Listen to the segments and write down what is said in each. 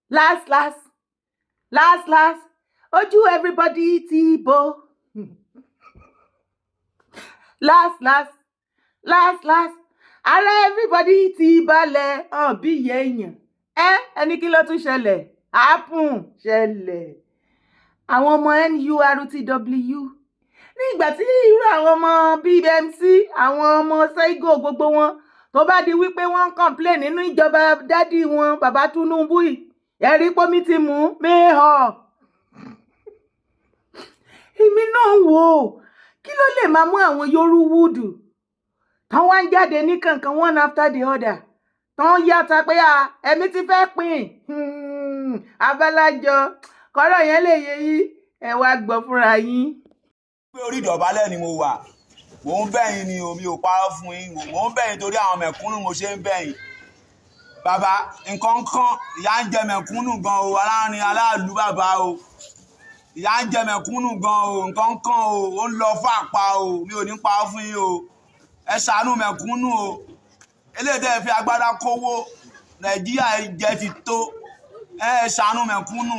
Last last last last, ojú everybody ti bò. Last last last last, ara everybody ti balẹ̀ hàn bí ìyá èèyàn. Ẹ ẹni kí ló tún ṣẹlẹ̀? Happen ṣẹlẹ̀. Àwọn ọmọ NURTW, nígbà tí irú àwọn ọmọ BMC, àwọn ọmọ Seigo, gbogbo wọn tó bá di wípé wọ́n ń complain nínú ìjọba daddy wọn, bàbá Tinubu yìí, ẹ̀rí pómi ti mú mẹ́họ̀. Èmi náà wò ó, kí ló lè máa mú àwọn Yorùwúdù tán wá ń jáde ní kankan, one after the other, tán yàtọ̀ pé ẹ̀mí ti fẹ́ pín? Abálájọ kọ́rọ̀ yẹn lè yé yín, ẹ wá gbọ́ fúnra yín. Pé orí ìdọ̀bálẹ̀ ni mo wà, mò ń bẹ̀yìn ni o, mi ò parọ́ fún yín. Mò ń bẹ̀yìn torí àwọn mẹ̀kúnnù mo ṣe ń bẹ̀yìn. Bàbá, nǹkan kan, ìyà ń jẹ mẹ̀kúnnù gan o, aláàrin aláàlú, bàbá o, ìyà ń jẹ mẹ̀kúnnù gan o. Nǹkan kan o, ó ń lọ fàpá o, mi ò ní parọ́ fún yín o. Ẹ ṣàánú mẹ̀kúnnù o. Eléyìí tẹ́ ẹ fi agbádá kówó Nàìjíríà jẹ ti tó. Ẹ ṣàánú mẹ̀kúnnù.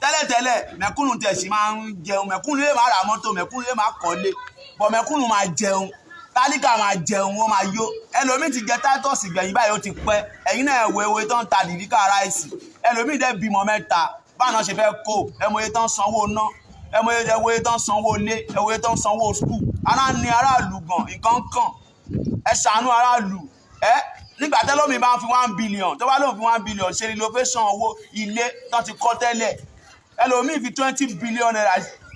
Tẹ́lẹ̀tẹ́lẹ̀, mẹ̀kúnnù tẹ̀ sí máa ń jẹun. Mẹ̀kúnnù lè má ra mọ́tò, mẹ̀kúnnù lè má kọ́lé, bọ̀ mẹ̀kúnnù máa jẹun, tálíkà máa jẹun, wọ́n máa yó. Ẹlòmíì ti jẹ Titus gbẹ̀yìn báyìí, ó ti pẹ́. Ẹ̀yin náà ẹ̀wọ̀ ewé tó ń ta derica rice. Ẹlòmíì dẹ̀ bímọ mẹ́ta, báwọn náà ṣe fẹ́ kó ẹmọye tó ń sanwó ná, ẹmọye ẹwọye tó ń sanwó ilé, ẹwọye tó ń sanwó school. Ara ní aráàlú gan, nǹkan kàn. Ẹ ṣàánú aráàlú. Ẹ nígbà tẹ́lómi bá ń fi 1 billion, tó bá lóun fi 1 billion ṣe renovation owó ilé tó ti kọ́ tẹ́lẹ̀, ẹlòmíì fi ₦20 billion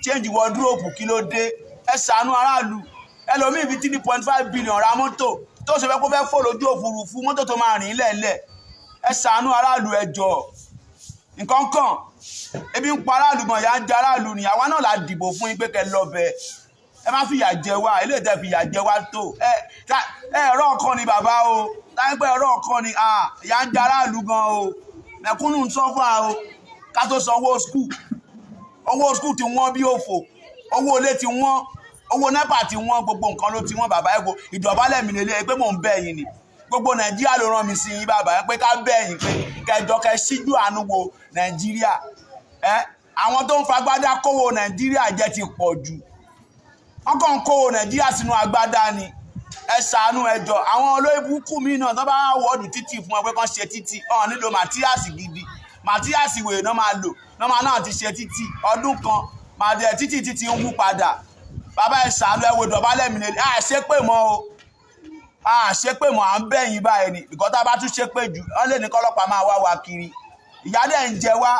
change wardrobe. Kí ló dé? Ẹ ṣàánú aráàlú. Ẹlòmíì fi 3.5 billion ra mọ́tò tó ṣe fẹ́ kó fẹ́ fò lójú òfurufú, mọ́tò tó máa rìn lẹ̀lẹ̀. Ẹ ṣàánú aráàlú, ẹ jọ̀ọ́. Nǹkan kan, ebi ń pa aráàlú gan, ìyà ń jẹ aráàlú ni. Àwa náà la dìbò fún yín pé kẹ́ lọ bẹ̀, ẹ má fìyà jẹ wá. Eléyìí tẹ́ fìyà jẹ wá tó ẹ ẹ ẹ̀rọ ọkàn ni, bàbá o. Láìpẹ́ ẹ̀rọ ọkàn ni. Ìyà ń jẹ aráàlú gan o, mẹ̀kúnnù ń suffer o. Ká tó sanwó school, owó school ti wọ́n bí òfò, owó ilé ti wọ́n, owó NEPA ti wọ́n, gbogbo nǹkan ló ti wọ́n. Bàbá, ẹ̀ kò ìdọ̀bálẹ̀ mi lélẹ̀ pé mò ń bẹ̀ yín ni. Gbogbo Nàìjíríà ló rán mi sí yín, bàbá, ẹ pé ká bẹ̀ yín pé kẹjọ kẹ síjú àánú wo Nàìjíríà. Ẹ àwọn tó ń fagbádá kówó Nàìjíríà jẹ ti pọ̀ jù. Wọ́n kàn ń kówó Nàìjíríà sínú agbádá ni. Ẹ ṣàánú, ẹ jọ̀ọ́. Àwọn olórí burúkú mi náà tó bá wọ́ọ̀dù títì fún wọn pé kán ṣe títì, ọ̀hún nílò materials gidi, materials wèrè náà máa lò náà máa náà ti ṣe títì ọdún kan máa dẹ̀ títì, títì ń wú padà. Bàbá, ẹ ṣàánú. Ẹ wo ìdọ̀bálẹ̀ mi lè à ṣe pé mọ́ o, à ṣe pé mọ́, à ń bẹ̀ yín báyìí ni ìkọ́. Tá a bá tún ṣe pé jù, wọ́n lè ní kọ́lọ́pàá máa wá wa kiri. Ìyà dẹ̀ ń jẹ wá,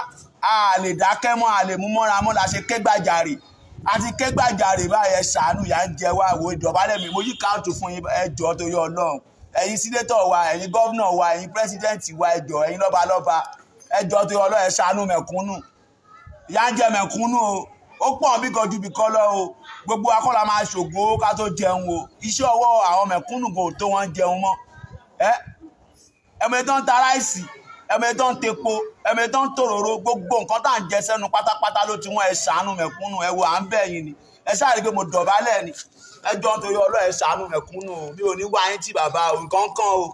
a lè dákẹ́ mọ́, a lè mú mọ́ra mọ́ la ṣe ké gbàjarè àti ké gbàjarè báyìí. Ẹ ṣàánú, ìyà ń jẹ wá. Wo ìdọ̀bálẹ̀ mi, mo yí káàtó fún yín. Ẹ jọ̀ọ́, torí Ọlọ́run, ẹ̀yin senator wa, ẹ̀yin governor wa, ẹ̀yin president wa, ẹ jọ̀ọ́, ẹ̀yin lọ́balọ́ba, ẹ jọ̀ọ́, torí Ọlọ́run, ẹ ṣàánú mẹ̀kúnnù. Ìyà ń jẹ mẹ̀kúnnù o. Ó pọ̀ bí kan ju bí kọ́ lọ o. Gbogbo akọ́la máa ṣògùn owó ká tó jẹun o. Iṣẹ́ ọwọ́ àwọn mẹ̀kúnnù kò tó wọn jẹun mọ́. Ẹ ẹmọ tó ń ta rice, ẹmọ tó ń tepo, ẹmọ tó ń tòròrò, gbogbo nǹkan tá à ń jẹ sẹ́nu pátápátá ló ti wọ́n. Ẹ ṣàánú mẹ̀kúnnù. Ẹ wo, à ń bẹ̀ yín ni. Ẹ ṣáà rí i pé mo dọ̀bálẹ̀ ni. Ẹ jọ̀ọ́, nítorí Ọlọ́run, ẹ ṣàánú mẹ̀kúnnù o. Mi ò ní wá yín tí, bàbá o. Nǹkan kan o,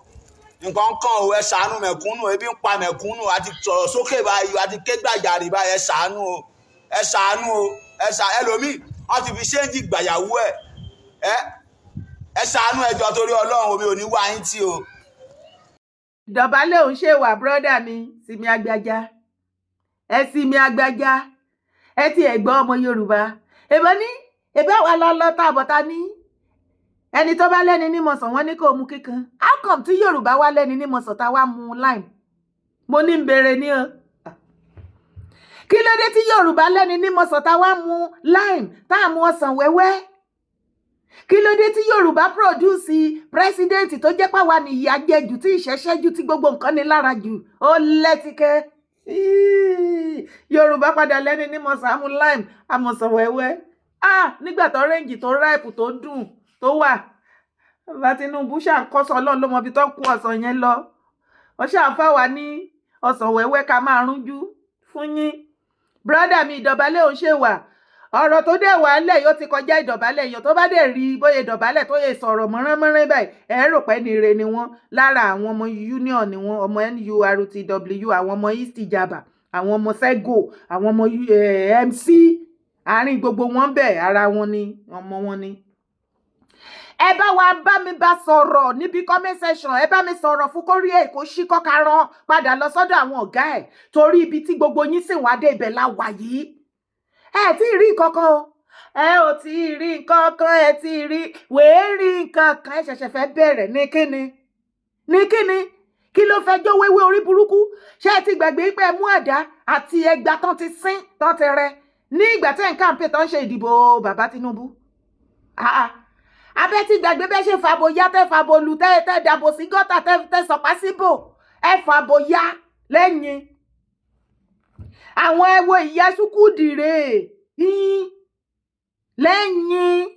nǹkan kan o. Ẹ ṣàánú mẹ̀kúnnù, ebi ń pa mẹ̀kúnnù. Àti sọ̀rọ̀ sókè báyìí, àti ké gbàjarè báyìí. Ẹ ṣàánú o, ẹ ṣàánú o, ẹ ṣà. Ẹlòmíì wọ́n ti fi change gbàyàwó ẹ̀. Ẹ ẹ ṣàánú, ẹ jọ̀ọ́, torí Ọlọ́run, mi ò ní wá yín tí o. Ìdọ̀bálẹ̀ òun ṣe wà, brother mi, Simi Agbájá. Ẹ Simi Agbájá, ẹ ti ẹ̀ gbọ́ ọmọ Yorùbá èbó ní èbí àwa lọ lọ tá àbọ̀tá ní ẹni tó bá lẹ́ni ní mọ̀sán, wọn ní kó mu kíkan. How come tí Yorùbá wá lẹ́ni ní mọ̀sán tá wá mu lime? Mo ní ń béèrè ní o. Kí ló dé tí Yorùbá lẹ́ni ní mọ̀sán tá wá mu lime, tá a mu ọsàn wẹ́wẹ́? Kí ló dé tí Yorùbá produce president tó jẹ́ pàwa ní ìyà jẹ jù, tí ìṣẹ́ṣẹ́jú, tí gbogbo nǹkan ní lára jù? Ó lẹ́tìkẹ́. Yorùbá padà lẹ́ni ní mọ̀sán, àmú lime, àmọ̀sán wẹ́wẹ́. Ah, nígbà tó orange tó ripe, tó dùn, tó wà, bàbá Tinubu ṣàǹkọ́sọ. Ọlọ́run ló mọ ibi tó ń kó ọsàn yẹn lọ. Wọ́n ṣàǹfà wá ní ọsàn wẹ́wẹ́ ká máa rúnjú fún yín. Brother mi, ìdọ̀bálẹ̀ òun ṣe wà. Ọ̀rọ̀ tó dẹ̀ wà ńlẹ̀ yóò ti kọjá ìdọ̀bálẹ̀. Èèyàn tó bá dẹ̀ rí bóyá ìdọ̀bálẹ̀ tó yẹ sọ̀rọ̀ mọ́ránmọ́rán báyìí, ẹ̀ rò pé ní ire ni wọ́n. Lára àwọn ọmọ union ni wọ́n, ọmọ NURTW, àwọn ọmọ East Ijaba, àwọn ọmọ Sego, àwọn ọmọ MC, àárín gbogbo wọn bẹ̀, ara wọn ni, ọmọ wọn ni. Ẹ bá wa bá mi bá sọ̀rọ̀ níbi comment section. Ẹ bá mi sọ̀rọ̀ fún kórí ẹ̀ kó ṣí kọ́karán padà lọ sọ́dọ̀ àwọn ọ̀gá ẹ̀, torí ibi tí gbogbo yín sì wá dé, ibẹ̀ la wà yìí. Ẹ tí ì rí nǹkan kan o, ẹ ò tí ì rí nǹkan kan, ẹ tí ì rí wèé rí nǹkan kan. Ẹ ṣẹ̀ṣẹ̀ fẹ́ bẹ̀rẹ̀ ní kíni, ní kíni? Kí ló fẹ́ jó wéwé orí burúkú? Ṣé ẹ ti gbàgbé pé ẹ mú àdá àti ẹgbà tán ti sín tán ti rẹ ní ìgbà tẹ́ ń campaign tán ṣe ìdìbò bàbá Tinubu? Abẹ́ ti gbàgbé bẹ́ẹ̀ ṣe fàbò yá, tẹ́ fàbò lù, tẹ́ tẹ́ dàbò sí gọ́tà, tẹ́ tẹ́ sọ̀pá síbò, ẹ fàbò yá lẹ́yìn àwọn ẹwo ìyá sùkúdìrè yín lẹ́yìn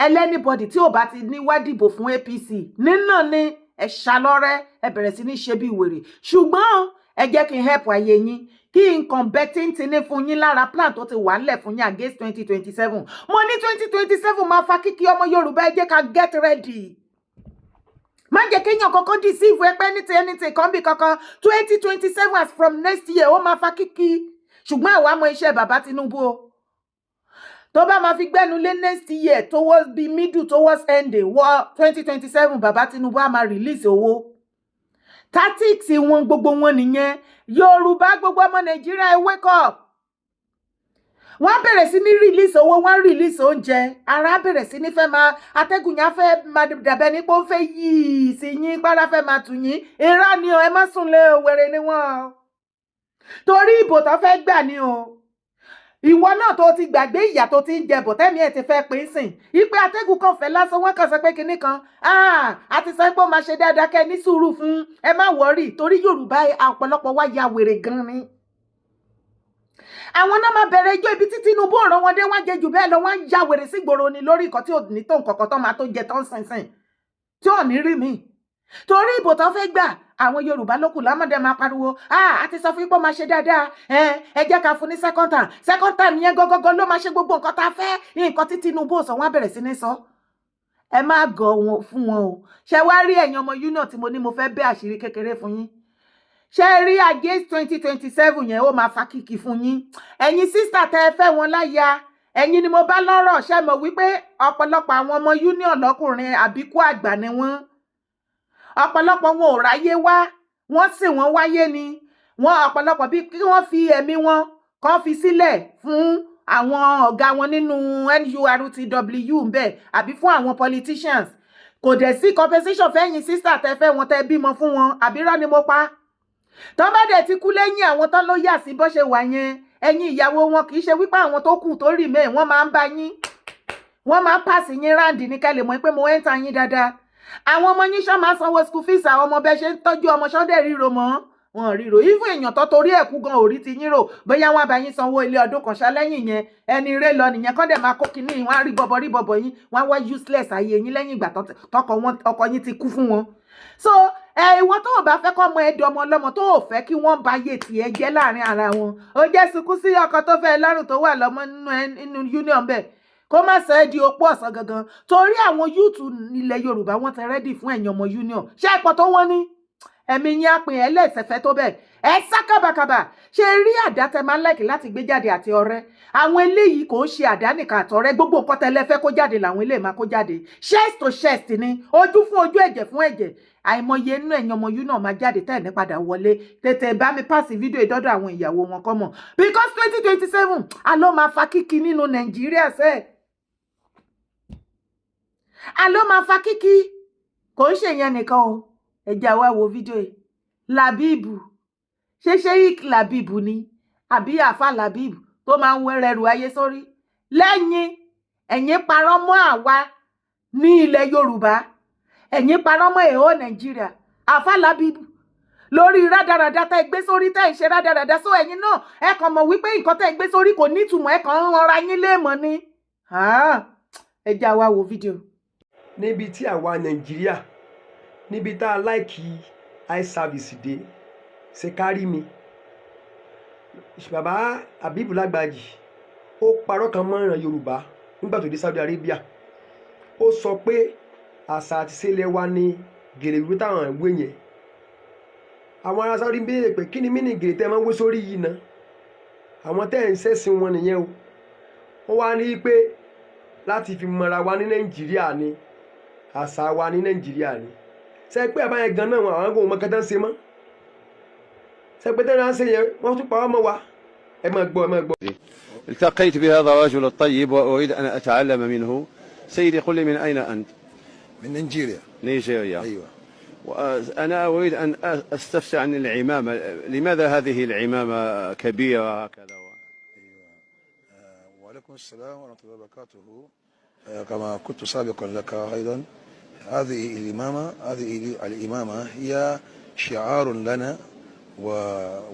ẹlẹ́nibọ̀dì tí ò bá ti ní wá dìbò fún APC nínà ni ẹ ṣàlọ́rẹ́, ẹ bẹ̀rẹ̀ sí ní ṣe bí wèrè. Ṣùgbọ́n ẹ jẹ́ kí n help ayé yín, kí nǹkan bẹ́ tíntìní fún yín lára plan tó ti wà ńlẹ̀ fún yín against 2027. Mo ní 2027 máa fa kíkí. Ọmọ Yorùbá, ẹ jẹ́ ká get ready. Má jẹ́ kéèyàn kankan deceive ẹ pé anything anything kan bí kankan. 2027, as from next year, ó máa fa kíkí. Ṣùgbọ́n àwa mọ iṣẹ́ bàbá Tinubu o. Tó bá máa fi gbẹ́nu lé next year, towards be middle, towards ending wọ 2027, bàbá Tinubu á máa release owó. Tactics wọn gbogbo wọn nìyẹn. Yorùbá, gbogbo ọmọ Nàìjíríà, ẹ wake up. Wọ́n á bẹ̀rẹ̀ sí ní release owó, wọ́n á release oúnjẹ, ara á bẹ̀rẹ̀ sí ní fẹ́ máa atẹ́gùn yẹn á fẹ́ máa dàbẹ́ ní pé ó fẹ́ yí sí yín párá, fẹ́ máa tù yín. Irọ́ ni o, ẹ má sùn lé o. Wèrè ni wọ́n o, torí ìbò tó fẹ́ gbà ni o. Ìwọ náà tó ti gbàgbé ìyà tó ti ń jẹ bọ̀, tẹ́mi ẹ̀ ti fẹ́ pín sìn ipe atẹ́gùn kan fẹ́ lásán, wọ́n kàn sọ pé kinní kan a ti sọ pé ó máa ṣe dáadáa, kẹ́ ní sùúrù fún ẹ, má worry. Torí Yorùbá, ọ̀pọ̀lọpọ̀ wá ya wèrè gan ni. Àwọn náà máa bẹ̀rẹ̀ ijó ibi tí Tinubu ọ̀rọ̀ wọn dé, wọ́n jẹ jù bẹ́ẹ̀ lọ. Wọ́n ya wèrè sí gbòòrò ni lórí nǹkan tí ò ní tó nǹkan kan tó máa tó jẹ tán sìnsìn tí ò ní rí mi, torí ìbò tó fẹ́ gbà. Àwọn Yorùbá lókù lámọ̀dé máa pariwo, ah, a ti sọ fún yín pé ó máa ṣe dáadáa, ẹ ẹ jẹ́ ká fún ní second time. Second time yẹn gọ́gọ́gọ́ ló máa ṣe gbogbo nǹkan tá a fẹ́. Nǹkan tí Tinubu sọ, wọ́n á bẹ̀rẹ̀ sí ní sọ. Ẹ má gọ̀ wọn fún wọn o. Ṣe wá rí ẹ̀yin ọmọ union tí mo ní mo fẹ́ bẹ́ àṣírí kékeré fún yín? Ṣe rí against 2027 yẹn, ó máa fa kìkì fún yín. Ẹ̀yin sister tẹ́ ẹ fẹ́ wọn láya, ẹ̀yin ni mo bá lọ́rọ̀. Ṣe mọ̀ wípé ọ̀pọ̀lọpọ̀ àwọn ọmọ union lọ́kùnrin, àbíkú àgbà ni wọ́n. Ọ̀pọ̀lọpọ̀ wọn ò ráyé wá, wọ́n sì wọ́n wáyé ni wọ́n. Ọ̀pọ̀lọpọ̀ bí kí wọ́n fi ẹ̀mí wọn kàn fi sílẹ̀ fún àwọn ọ̀gá wọn nínú NURTW ń bẹ̀, àbí fún àwọn politicians. Kò dẹ̀ sí compensation fẹ́yìn sister tẹ́ fẹ́ wọn, tẹ́ bímọ fún wọn. Àbí rá ni mo pa? Tọ́ bá dẹ̀ ti kú lẹ́yìn àwọn tán ló yà sí bó ṣe wà yẹn, ẹ̀yin ìyàwó wọn, kì í ṣe wípé àwọn tó kù tó rì mẹ́ẹ̀, wọ́n máa ń bá yín, wọ́n máa ń pàṣẹ yín round ní ká lè mọ̀ pé mo enter yín dáadáa. Àwọn ọmọ yín ṣọ́ máa sanwó school fees àwọn ọmọ. Bẹ́ẹ̀ ṣe ń tọ́jú ọmọ, ṣọ́dẹ̀ ríro mọ́ wọn ríro ìfún èèyàn tó torí ẹ̀kú gan òrí ti yín rò bóyá wọn bá yín sanwó ilé ọdún kan ṣá. Lẹ́yìn yẹn, ẹni rẹ lọ nìyẹn. Kọ́ dẹ̀ máa kó kinní wọn á rí bọ̀bọ̀ rí bọ̀bọ̀ yín, wọn á wá useless ayé yín lẹ́yìn ìgbà tọkọ wọn, ọkọ yín ti kú fún wọn. So ẹ ìwọ tó o bá fẹ́ kọ́ ọmọ ẹ dọmọ ọlọ́mọ, tó o fẹ́ kí wọ́n bá yé tiẹ̀ jẹ́ láàrin ara wọn, ó jẹ́ sunkún sí ọkọ tó fẹ́ lọ́rùn tó wà lọ́mọ nínú union bẹ́ẹ̀, kó má sọ ẹ́ di opó ọ̀sán gangan. Torí àwọn youth ilẹ̀ Yorùbá, wọ́n ti ready fún ẹ̀yin ọmọ union. Ṣé ẹ̀pọ̀ tó wọ́n ní ẹ̀mí yín á pin ẹ̀ lẹ́sẹ̀fẹ́ tó bẹ́ẹ̀, ẹ sá kábàkàbà. Ṣe rí àdá tẹ máa ń like láti gbé jáde àti ọ̀rẹ́ àwọn eléyìí, kò ń ṣe àdá nìkan àtọ̀rẹ́. Gbogbo nǹkan tẹ́lẹ̀ fẹ́ kó jáde làwọn eléyìí máa kó jáde. Chest to chest ni, ojú fún ojú, ẹ̀jẹ̀ fún ẹ̀jẹ̀. Àìmọye inú ẹ̀yin ọmọ yìí náà máa jáde tẹ́ ẹ̀ ní padà wọlé. Tètè bá mi pass fídíò ìdọ́dọ̀ àwọn ìyàwó wọn kọ́ mọ̀, because 2027 a ló máa fa kíkí nínú Nàìjíríà sẹ́ẹ̀, a ló máa fa kíkí. Kò ń ṣèyẹn nìkan o. Ẹ jẹ́ wá wo fídíò yìí. Làbíbù, ṣé Sheik Làbíbù ni àbí àfa Làbíbù tó máa ń wẹ́rẹ́rù ayé sórí lẹ́yìn? Ẹ̀yin parọ́ mọ́ àwa ní ilẹ̀ Yorùbá, ẹ̀yin parọ́ mọ́ èèó Nàìjíríà. Àfa Làbíbù, lórí rádaràda tẹ́ gbé sórí, tẹ́ ń ṣe rádaràda só, ẹ̀yin náà ẹ kàn mọ̀ wípé nǹkan tẹ́ gbé sórí kò nítumọ̀, ẹ kàn ń ranra yín léèmọ̀ ni. Ẹ já wa wo fídíò. Níbi tí àwa Nàìjíríà, níbi tá a like eye service dé, ṣe kárí mi, bàbá Abibu Lágbàjì. Ó parọ́ kan mọ́ ìran Yorùbá nígbà tó dé Saudi Arabia. Ó sọ pé àṣà àti ìṣẹ̀lẹ̀ wa ní gèlè wíwé táwọn ìwé yẹn. Àwọn ará Saudi ń béèrè pé kí ni mí ní gèlè tẹ́ ẹ máa ń wé sórí yìí ná? Àwọn tẹ́ ẹ̀ ń ṣẹ̀sìn wọn nìyẹn o. Wọ́n wá ní pé láti fi mọra wa ní Nàìjíríà ni, àṣà wa ní Nàìjíríà ni. Ṣe pé àbáyẹn gan náà, àwọn kò mọ kẹtẹ́ ń ṣe mọ́. Ṣe pé tẹ́lẹ̀ ń ṣe yẹn, wọ́n tún pa wá mọ́ wa. Ẹ máa gbọ́, ẹ máa gbọ́. التقيت بهذا الرجل الطيب وأريد أن أتعلم منه. سيدي، قل لي، من أين أنت؟ من نيجيريا. نيجيريا. ايوه. وأنا أريد أن أستفسر عن العمامة، لماذا هذه العمامة كبيرة هكذا؟ وعليكم السلام ورحمة الله وبركاته. كما قلت سابقا لك أيضا، هذه الإمامة هي شعار لنا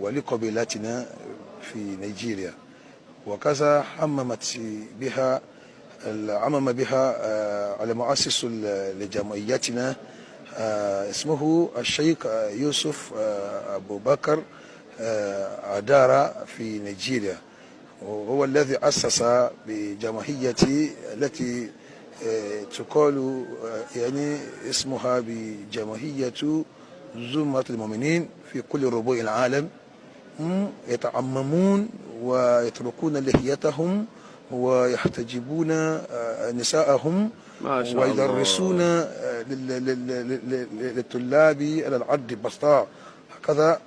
ولقبيلتنا في نيجيريا، وكذا عمم بها على مؤسس لجمعيتنا اسمه الشيخ يوسف أبو بكر أدارة في نيجيريا، وهو الذي أسس بجمعية التي تقال يعني اسمها بجمعية زمرة المؤمنين في كل ربوع العالم. هم يتعممون ويتركون لحيتهم ويحتجبون نساءهم ما شاء الله. ويدرسون للطلاب على العرض بسطاء هكذا.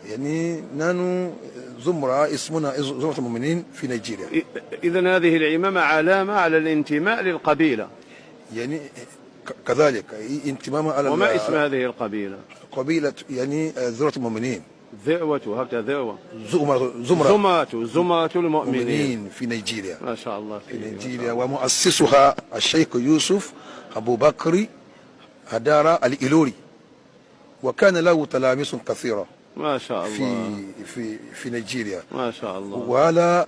يعني نحن زمرة اسمنا زمرة المؤمنين في نيجيريا. إذا هذه العمامة علامة على الانتماء للقبيلة. يعني كذلك انتماء على وما اسم هذه القبيلة؟ قبيلة يعني زمرة المؤمنين. ذروة، هكذا ذروة. زمرة زمرة. زمرة المؤمنين. المؤمنين في نيجيريا. ما شاء الله. في نيجيريا، ومؤسسها الشيخ يوسف أبو بكر هدارة الإيلوري، وكان له تلاميذ كثيرة ما شاء الله. في نيجيريا. ما شاء الله. وعلى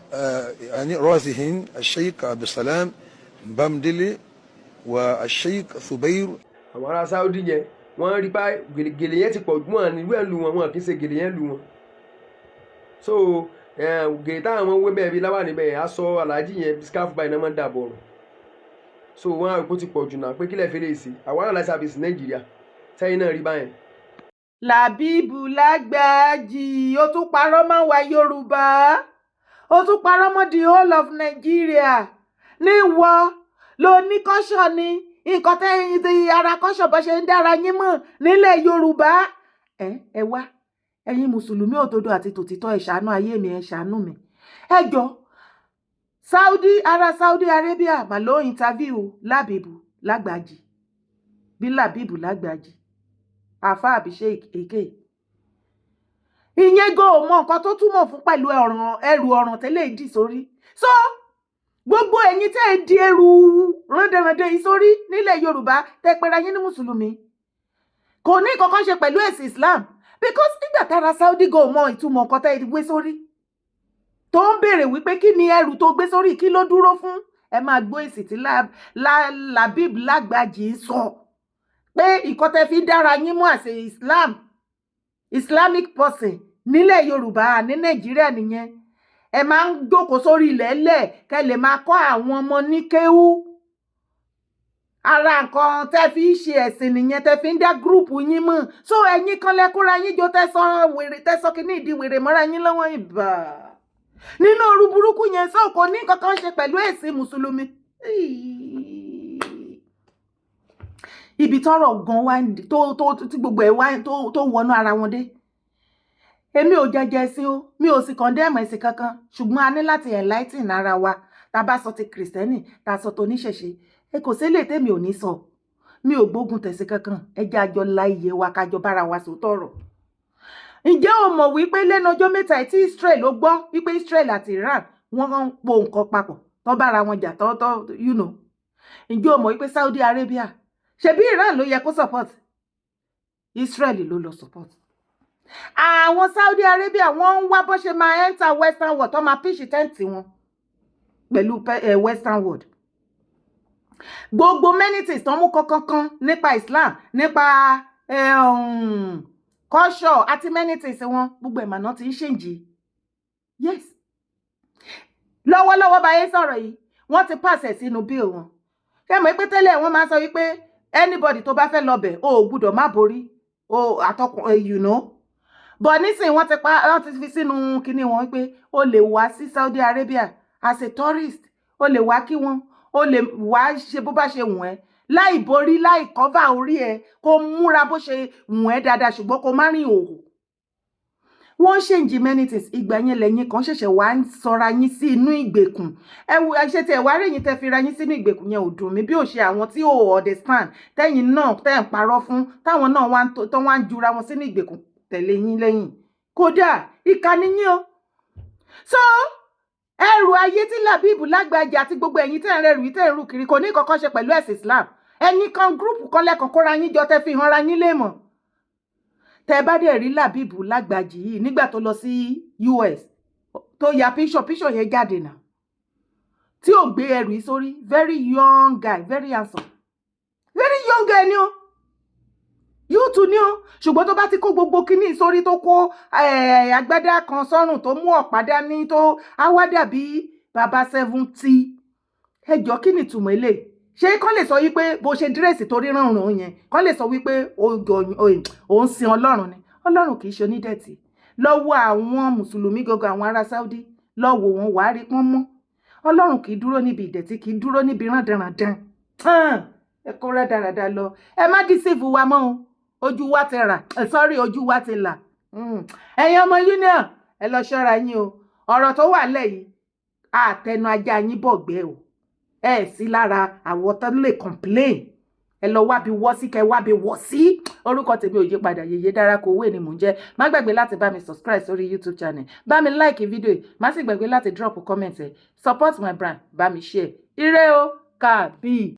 يعني رأسهم الشيخ عبد السلام بامدلي والشيخ ثبير. Àwọn ará Saudi yẹn, wọ́n rí pa gèlè yẹn ti pọ̀ jù. Wọ́n ní ìlú ẹ̀ lu wọn, wọn kì í ṣe gèlè yẹn lu wọn. So gèlè táwọn wé bẹ́ẹ̀ bí láwà níbẹ̀, aṣọ aláàjì yẹn, scarf báyìí náà máa ń dàbọ̀ ọ̀rùn. So wọ́n á rí pé ó ti pọ̀ jù náà, pé kílẹ̀ fẹ́lẹ́ sí àwọn ará service Nàìjíríà sẹ́yìn náà rí báyẹn. Làbíbù Lágbàájì, ó tún parọ́ mọ́ wa Yorùbá, ó tún parọ́ mọ́ the whole of Nigeria. Níwọ ló ní kọ́ṣọ̀ ni nǹkan tẹ́yìn ti ara kọ́ṣọ̀ bó ṣe ń dára yín mọ̀ nílẹ̀ Yorùbá. Ẹ wá, ẹ̀yin mùsùlùmí òdodo àti tòtítọ́, ẹ ṣàánú ayé mi, ẹ ṣàánú mi, ẹ jọ. Saudi, ará Saudi Arabia mà ló interview Lábìbù Lágbàájì, bí Làbíbù Lágbàájì, àfa àbí sheik èké ìyẹn gan ò mọ nǹkan tó túmọ̀ fún pẹ̀lú ọ̀ràn ẹrù ọ̀ràn tẹ́lẹ̀ dì sórí. So gbogbo ẹ̀yin tẹ́ ẹ di ẹrù rándanrandan yìí sórí nílẹ̀ Yorùbá, tẹ́ pera yín ní mùsùlùmí, kò ní kankan ṣe pẹ̀lú ẹ̀sìn Islam, because nígbà tára Saudi gan ò mọ ìtumọ̀ nǹkan tẹ́ ẹ gbé sórí, tó ń béèrè wípé kí ni ẹrù tó gbé sórí, kí ló dúró fún, ẹ máa gbọ́ èsì tí Labib Lágbàjì ń sọ pé ìkọ́ tẹ́ fi dára yín mú àṣẹ Islam, Islamic person nílẹ̀ Yorùbá ní Nàìjíríà nìyẹn. Ẹ máa ń jókòó sórí ilẹ̀ ẹlẹ̀ kẹ́ lè máa kọ́ àwọn ọmọ ní kéwú. Ara nǹkan tẹ́ fi ń ṣe ẹ̀sìn nìyẹn, tẹ́ fi ń dá group yín mọ̀. So ẹ̀yin kan lẹ́kúnra yín jọ, tẹ́ sọ wèrè, tẹ́ sọ kínní ìdí wèrè mọ́ra yín lọ́wọ́ ìbà nínú òru burúkú yẹn. Sọ kò ní kankan ṣe pẹ̀lú ẹ̀sìn mùsùlùmí. Ibi tọ́rọ̀ gan wá tó tí gbogbo ẹ̀ wá tó wọnú ara wọn dé, èmi ò jẹjẹ ẹ̀sìn o, mi ò sì condemn ẹ̀sìn kankan, ṣùgbọ́n a ní láti enlighten ara wa. Tá a bá sọ ti kìrìsìtẹ́nì, tá a sọ tó oníṣẹ̀ṣe, ẹ kò sí lè tèmi ò ní sọ. Mi ò gbógun tẹ̀sìn kankan. Ẹ jẹ́ àjọ la iye wa, kájọ bára wa sòótọ́ ọ̀rọ̀. Ǹjẹ́ o mọ̀ wípé lẹ́nu ọjọ́ mẹ́ta tí Israel, ó gbọ́ wípé Israel àti Iran wọ́n ń po nǹkan papọ̀ tó bára wọn jà tó? Ǹjẹ́ o mọ̀ wípé Saudi Arabia, ṣebí Iran ló yẹ kó support, Israel ló lọ support? Àwọn Saudi Arabia, wọ́n ń wá bó ṣe máa enter Western world, tó máa pitch tent wọn pẹ̀lú Western world. Gbogbo many things tó ń mú kankan nípa Islam, nípa culture àti many things wọn, gbogbo ẹ̀ màná ti ń change. Yes. Lọ́wọ́lọ́wọ́ báyé sọ̀rọ̀ yìí, wọ́n ti pàṣẹ sínú bill wọn. Ṣé mọ̀ pé tẹ́lẹ̀ wọ́n máa ń sọ wípé anybody tó bá fẹ́ lọ bẹ̀, o ò gbúdọ̀ má borí o àtọkùn, but nísìnyí wọ́n ti pa, wọ́n ti fi sínú kinní wọn pé o lè wá sí Saudi Arabia as a tourist, o lè wá kí wọn, o lè wá ṣe bó bá ṣe wù ẹ́, láì borí, láì cover orí ẹ, kó múra bó ṣe wù ẹ́ dáadáa, ṣùgbọ́n kó má rìn òhò. Wọ́n change many things. Ìgbà yẹn lẹ́yìn kan ṣẹ̀ṣẹ̀ wá ń sọra yín sí inú ìgbèkùn. Ẹ wo ṣé tí ẹ wá rí yín tẹ́ fi ra yín sínú ìgbèkùn yẹn, ò dùn mí bí ò ṣe àwọn tí ò understand, tẹ́yìn náà tẹ́ ń parọ́ fún, táwọn náà wá ń tó wá ń jura wọn sínú ìgbèkùn tẹ̀lé yín lẹ́yìn. Kódà ìkà ni yín o. So ẹrù ayé tí Labib Lágbàjì àti gbogbo ẹ̀yin tẹ́ ń rẹrù yìí, tẹ́ ń rù kiri, kò ní kọ́kọ́ ṣe pẹ̀lú ẹ̀sìn Islam. Ẹ̀yin kan, group kan lẹ́kọ̀ọ́ kóra yín jọ, tẹ́ fi hàn ra yín léèmọ̀. Tẹ́ bá dẹ̀ rí Labib Lágbàjì yìí nígbà tó lọ sí US, tó ya picture, picture yẹn jáde náà, tí ò gbé ẹrù yìí sórí, very young guy, very handsome, very young guy ni o, yóò ni o. Ṣùgbọ́n tó bá ti kó gbogbo kinní sórí, tó kó agbádá kan sọ́rùn, tó mú ọ̀pá dání, tó á wá dàbí bàbá 70. Ẹjọ́, kí ni ìtumọ̀ eléyìí? Ṣé kán lè sọ wípé bó ṣe dress tó rí ránrun yẹn, kán lè sọ wípé ò ń sin Ọlọ́run ni? Ọlọ́run kì í ṣe onídẹ̀tì. Lọ́wọ́ àwọn mùsùlùmí gangan, àwọn ará Saudi, lọ́wọ́ wọn, wàá rí pọ́n mọ́. Ọlọ́run kì í dúró níbi ìdẹ̀tí, kì í dúró níbi rándanrandan. Ẹ kó rádaràda lọ. Ẹ má deceive wa mọ́ o. Ojú wa ti rà, sorry, ojú wa ti là. Ẹ̀yin ọmọ union, ẹ lọ ṣọ́ra yín o. Ọ̀rọ̀ tó wà lẹ̀ yìí, àtẹnu ajá yín bọ̀gbẹ́ o. Ẹ sí lára àwọn tó lè complain. Ẹ lọ wábi wọ́ sí, kẹ wábi wọ́ sí. Orúkọ tèmi ò yí padà, Yèyé Dára kò wé ni mò ń jẹ́. Má gbàgbé láti bá mi subscribe sórí YouTube channel, bá mi like fídíò yìí, má sì gbàgbé láti drop comment ẹ. Support my brand, bá mi share. Ire o, kàbí.